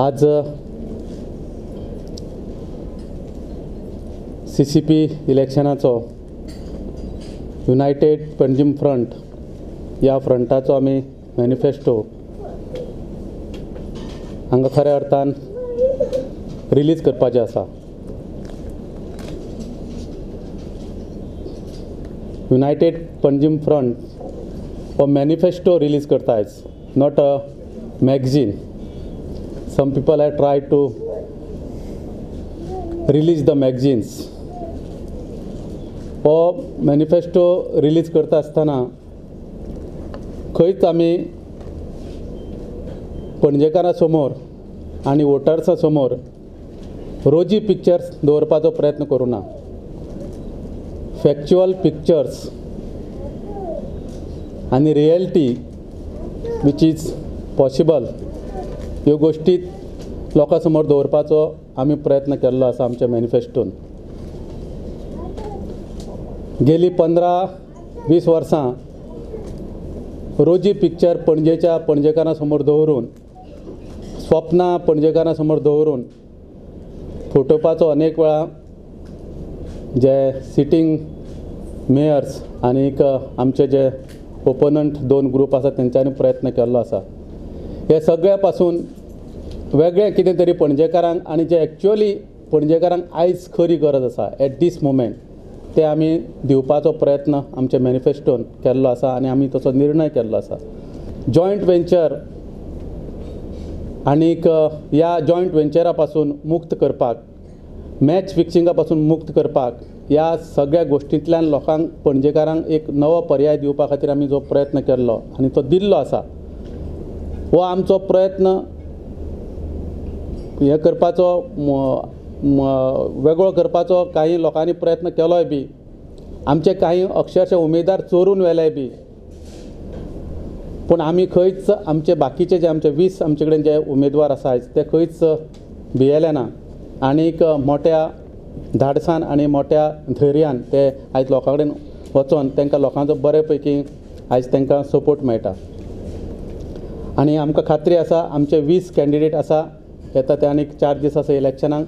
आज CCP इलेक्शनाचो United Panjim front ह्या फ्रंटाचो आमी मॅनिफेस्टो हांगा खऱ्या अर्थान रिलीज करपाचें आसा. युनायटेड पणजीम फ्रंट हो मॅनिफेस्टो रिलीज करता आयज, not a magazine. Some people have tried to release the magazines. हो मॅनिफेस्टो रिलीज करता आसतना खंयच आमी पणजेकारां समोर आनी वोटर्सां समोर रोजी पिक्चर्स दवरपाचो प्रयत्न करूं ना. फॅक्च्युअल पिक्चर्स आनी रियलिटी which is possible ह्यो गोश्टी लोकां समोर दवरपाचो आमी प्रयत्न केल्लो आसा आमच्या मॅनिफेस्टोन. गेली 15-20 वर्सां रोजी पिक्चर पणजेच्या पणजेकारां समोर दवरून, स्वप्नां पणजेकारां समोर दवरून फटोवपाचो अनेक वेळा जे सिटींग मेयर्स आनीक आमचे जे ओपोनंट दोन ग्रूप आसा तेंच्यांनी प्रयत्न केल्लो आसा. हे सगळ्या पासून वेगळें कितें तरी पणजेकारांक आनी जे एक्चुअली पणजेकारांक आयज खरी गरज आसा एट दीस मोमेंट ते आमी दिवपाचो प्रयत्न आमच्या मॅनिफेस्टोन केल्लो आसा आनी आमी तसो निर्णय केल्लो आसा. जॉयंट वेंचर आनीक ह्या जॉयंट वेंचरा पासून मुक्त करपाक, मॅच फिक्सिंगा पासून मुक्त करपाक, ह्या सगळ्या गोश्टींतल्यान लोकांक पणजेकारांक एक नवो पर्याय दिवपा खातीर आमी जो प्रयत्न केल्लो आनी तो दिल्लो आसा, हो आमचो प्रयत्न हे करपाचो वेगळो करपाचो काही लोकांनी प्रयत्न केलोय बी, आमचे काही अक्षरशः उमेदवार चोरून व्हेले बी, पूण आमी खंयच आमचे बाकीचे जे आमचे 20 आमचे कडेन जे उमेदवार आसा ते खंयच भियेले ना आनीक मोट्या धाडसान आनी मोट्या धैर्यान ते आयज लोकां कडेन वचोन तांकां लोकांचो बरे पैकी आयज तांकां सपोर्ट मेळटा. आनी आमकां खात्री आसा आमचे 20 कॅन्डिडेट आसा येता ते आनीक 4 दीस आसा इलेक्शनाक.